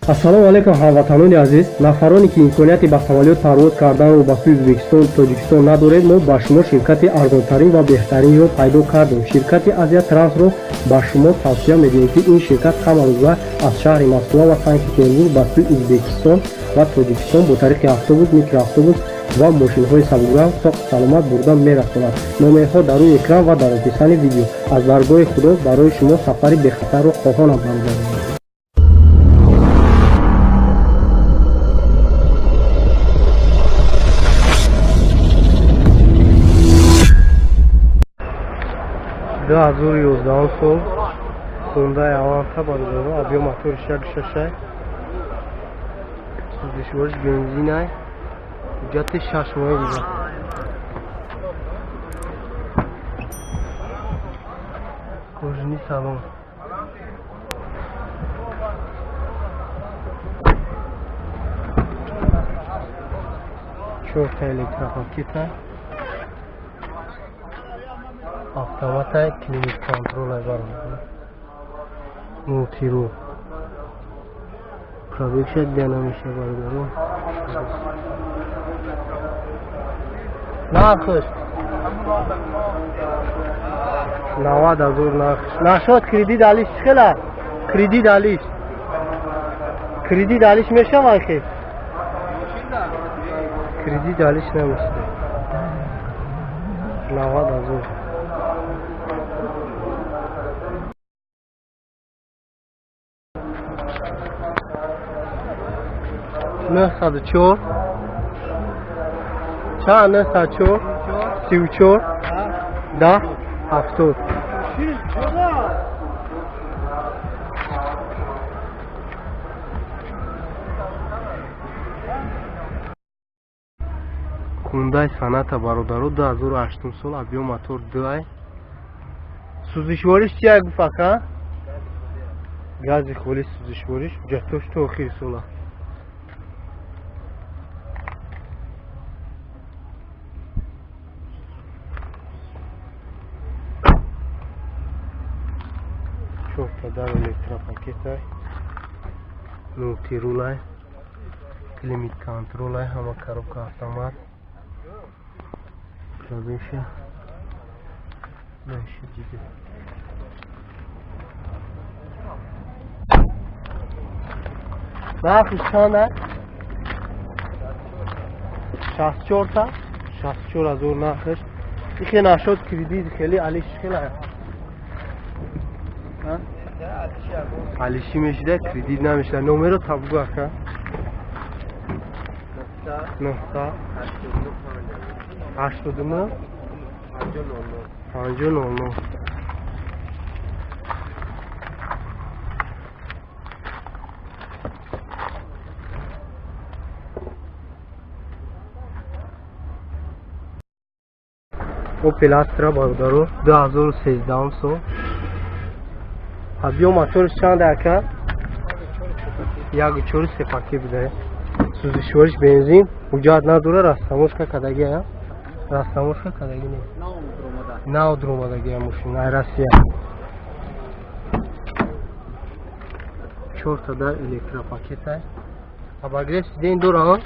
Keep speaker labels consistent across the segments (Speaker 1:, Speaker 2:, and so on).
Speaker 1: Ассалому алайкум, ҳамватанони азиз. Нафароне ки имконияти ба самолёт парвоз карданро ба сӯи Ӯзбекистон, Тоҷикистон надоред, мо ба шумо ширкати арзонтарин ва беҳтаринро пайдо кардем. Ширкати Азия Трансро ба шумо тавсия медиҳем, ки ин ширкат ҳамарӯза аз шаҳри Москва ва Санкт Петербург ба сӯи Ӯзбекистон ва Тоҷикистон бо тариқи автобус, микроавтобус ва мошинҳои сабукранг соқ саломат бурда мерасонад. Номерҳо дар рӯи экран ва дар описании видео. Аз даргоҳи Худо барои шумо сафари бехатарро хоҳонам, бародарон. 2011 сол Хундай Аванта, бародаро, объём моториш 1,6, сӯзишвориш бензинай, ҳуҷҷати 6 моҳа дига. Кожаный салон. Чорта электропакета, автоматай, климат контролай, бародаро, мултирул. Пробегша дида намеша, бародаро. Нархш 90 000 нархш. Нашод кредит алиш чӣ хела? Кредит алиш, кредит алиш мешавад? Хе, кредит алиш намешавад. 90 000. 904 чанд? 904 34 10 70. Хундай Соната, бародаро, 2008 сол, объём мотор 2, сӯзишвориш чия гуфт ака? Гази холи сӯзишвориш. Ҳуҷҷатош то охири сола. Чорта дар электропакетай, мултирулай, климат контролай, ҳама коробка автомат. Пробегша наша дида. Нархиш чанд аст? 64-та, 64 000 нархиш. Ихе нашод кредит хеле алиш хела алишӣ мешида, кредит намешида. Номеро табгу, ака. 989 50 00. Опел Астра, бародаро, 2013 сол, объём моториш чанд ака? 1,4 сепаки буда, сӯзишвориш бензин, ҳуҷҷат надора, растаможка кадаги, растаможка кадаги не, нав дуромадагия мошин ай Россия. Чорта дар электропакетай, обогрев сидень дора,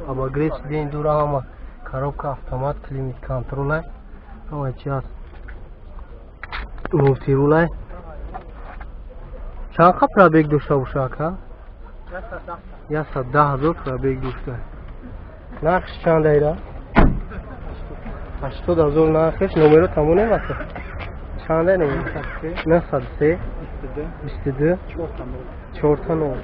Speaker 1: обогрев сидень дора, ҳама коробка автомат, климат контролай, ҳама чи ҳаст, мултирулай. Чанд қа пробег дошта боша, ака? 110 000 пробег дошта. Нархш чанд айра? 80 000 нархш. Номеро тамонем, ака? Чанда номер? 903 22 4 0.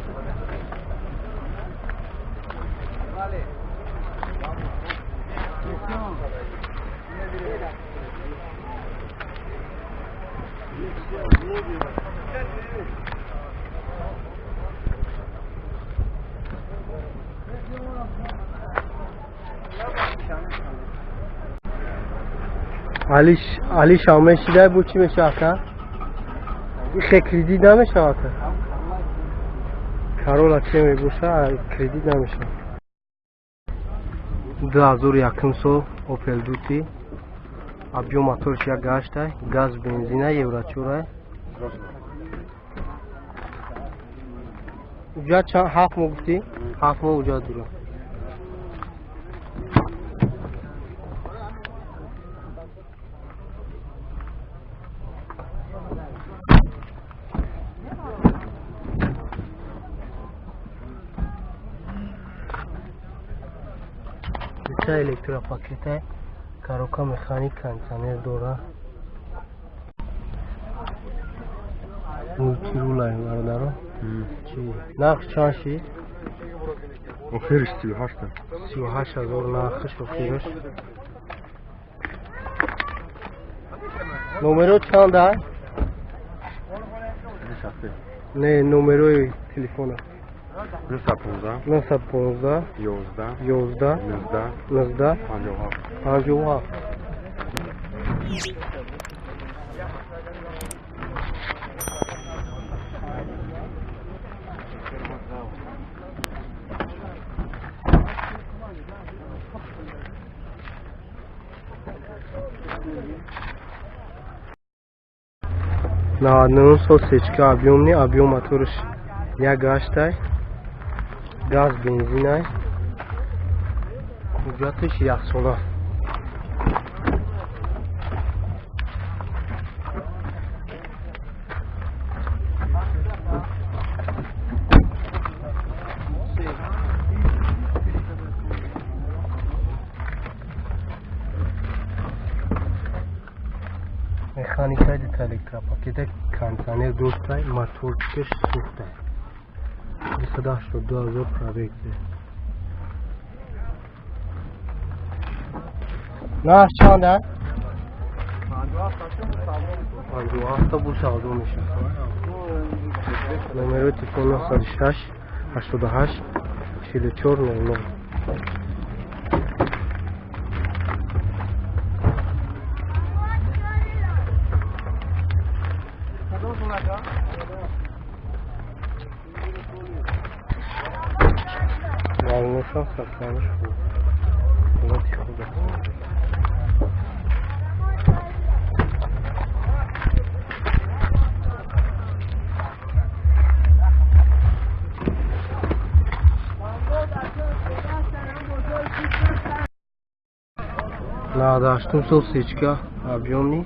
Speaker 1: Алиш, алиш мешида, бу чӣ меша, ака? Ихе кредит намешава, ака? Карола че мебоша, кредит намешава. 2001 сол Опел Дути, объём моторш 1,8, газ, бензина, евро чорай. Уҷа чанд 7 моҳ гуфтӣ? 7 моҳ уҷа дора. Электропакета, коробка механик, кондиционер дора. Мультирулай бародаро. Чи? Нарх чанд шид?
Speaker 2: Охириш 38.
Speaker 1: 38 ҳазор нархш охириш. Номеро чанд а? Не, номерои телефона.
Speaker 2: 915
Speaker 1: 915
Speaker 2: 11
Speaker 1: 11
Speaker 2: 19
Speaker 1: 19
Speaker 2: 57
Speaker 1: 57. 99 сол сечка объёмни, объём моторш як гаштай, газ бензинай, ҳуҷҷаташ яксола. Механика дита электропакета, кондиционер доштай, моторчикаш сӯхтай. 282 ҳазор пробег. Нарх чанд а? 57 бу савдо мешавад. Номерои телефон 906 88 44 00. Маълумотам сохраниш хуб. Ҳолати хуб аст. 98 сол сечка объёмни,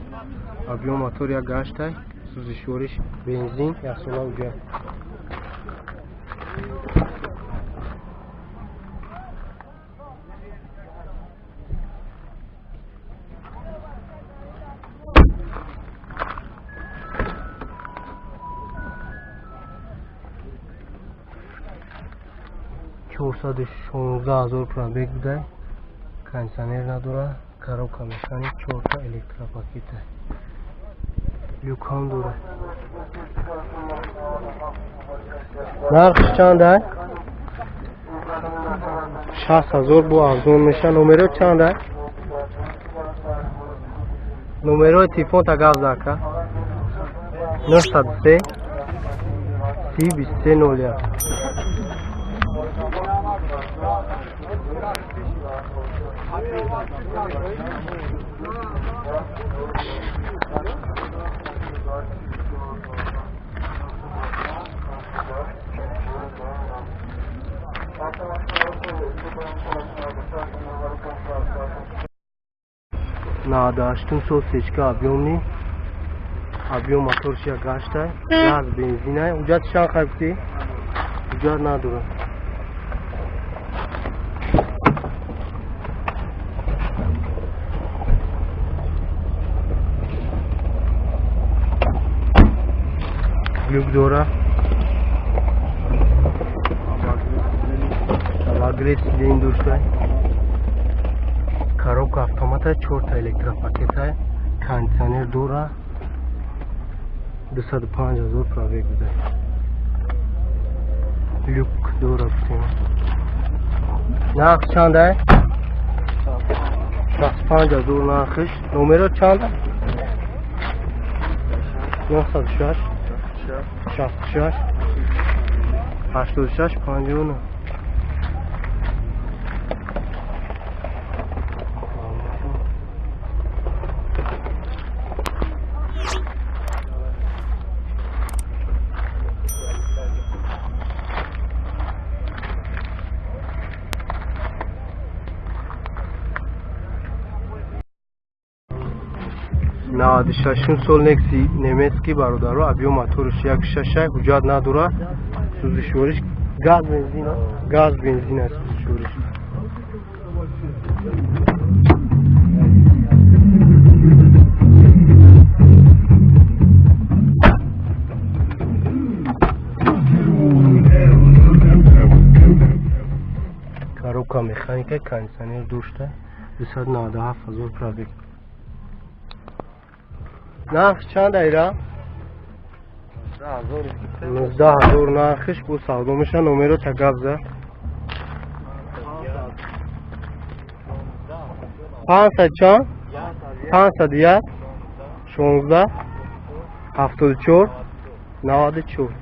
Speaker 1: объём мотор як гаштай, сӯзишвориш бензин, яксола уҷа. 416 ҳазор пробег будай, кондиционер надора, коробка механик, чорта электропакета, люкам дора. Нархш чанд ай? 60 ҳазор бо арзон меша. Номеро чанд ай? Номерои телефон та гап зака. 903 30 23 01. 98 сол сечка объёмни, объём моторш як гаштай, газ бензинай. Ҳуҷҷат чанд хай гуфтӣ? Ҳуҷҷат надорад. Люк дора, обогрев сиденье доштай, коробка автомата, чорта электропакета, кондиционер дора, 205 ҳазор пробег будай. Люк дора гуфтем. Нарх чанд ай? 65 ҳазор нархш. Номеро чанд? 906 66 86 59. 96 сол Некси немецкий, бародаро, объём моторш 1,6, ҳуҷҷат надора, сӯзишвориш газ бензин, газ бензин аст сӯзишвориш. Коробка механика, кондиционер дошта, 297 ҳазор пробег. Нарх чанд айра? 19 ҳазор нархиш, бо савдо меша. Номеро тагабза. 500 чанд? 501 16 74 94.